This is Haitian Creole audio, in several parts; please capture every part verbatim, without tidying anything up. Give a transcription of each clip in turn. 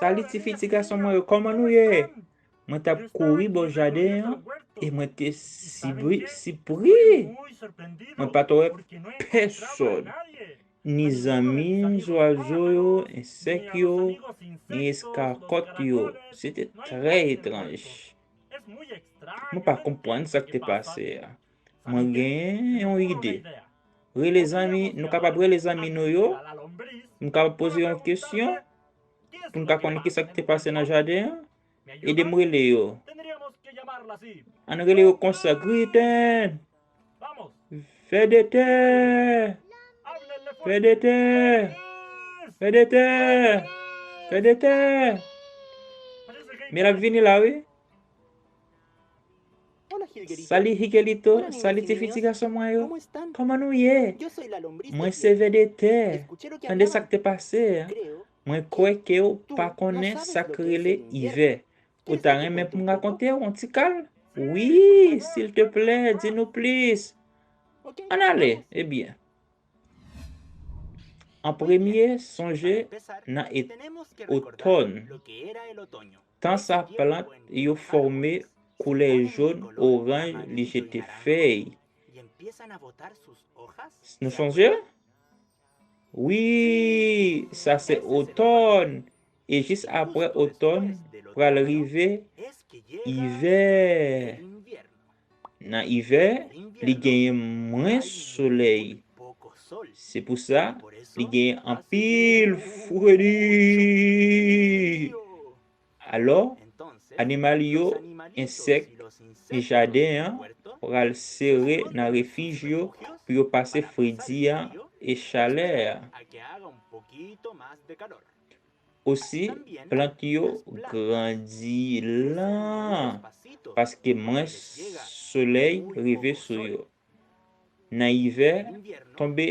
Salut, ti fi, ti gason mwen yo, kòman nou ye? Mwen t ap kouri bò jaden an e mwen te sibri, sipri. Mwen pa t wè pèsòn, ni zanmi zwazo yo, ensèk yo, ni eskakòt yo. Se te trè etranj. Mwen pa konprann sa k te pase a. Mwen gen yon ide. Rele zanmi, nou kapab rele zanmi nou yo. Nou kapab poze yon kesyon pou n ka konnen ki sa k te pase nan jaden an. Ede m rele yo. Ann rele yo konsa, griten! Vèdetè! Vèdetè! Vèdetè! Vèdetè! Men l ap vini la, wi. Sali Higelito, sali ti fi ti gason mwen yo. Kòman nou ye? Mwen se Vèdetè. Tande sa k te pase a. Mwen kwè ke w pa konnen sa k rele ivè. Ou ta renmen pou m rakonte w yon ti kal? Wi, silteplè, di nou plis. Ann ale, ebyen. An premye, sonje nan et-, otòn. Tan sa plant yo fòme koulè jòn, oranj, li jete fèy. Nou sonje? Wi, sa se otòn. E jis apre otòn, pral rive ivè. Nan ivè, li genyen mwens solèy. Se pou sa, li genyen anpil fredi. Alò, animal yo, ensèk, jaden an pral sere nan refij yo pou yo pase fredi an e chalè a. Osi, plant yo grandi lan, paske mwens solèy rive sou yo. Nan ivè, tonbe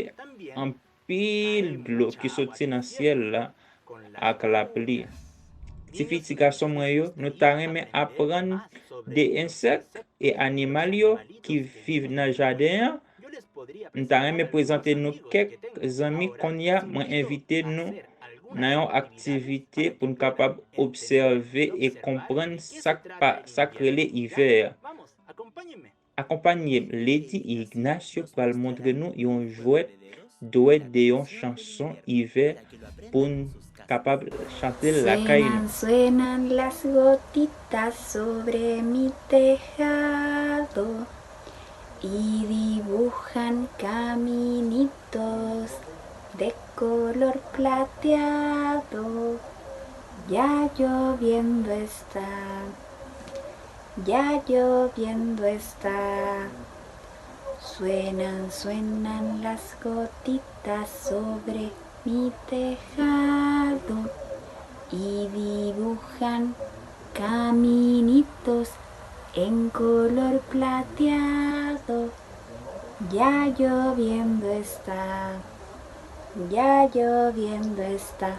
anpil dlo ki soti nan syèl la ak lapli. Tifi, ti gason mwen yo, nou ta renmen aprann de ensèk e animal yo ki viv nan jaden an. M ta renmen prezante nou kèk zanmi. Kounye a, mwen envite nou nan yon aktivite pou n kapab obsève e konprann sa k pa, sa k rele ivè a. Akonpanye m. Lady Ignacio pral montre nou yon jwèt dwèt de yon chanson ivè pou n kapab chante l lakay nou. Suenan, suenan las gotitas sobre mi tejado y dibujan caminitos de color plateado. Ya lloviendo está, ya lloviendo está. Suenan, suenan las gotitas sobre mi tejado y dibujan caminitos en color plateado. Ya lloviendo está, ya lloviendo está.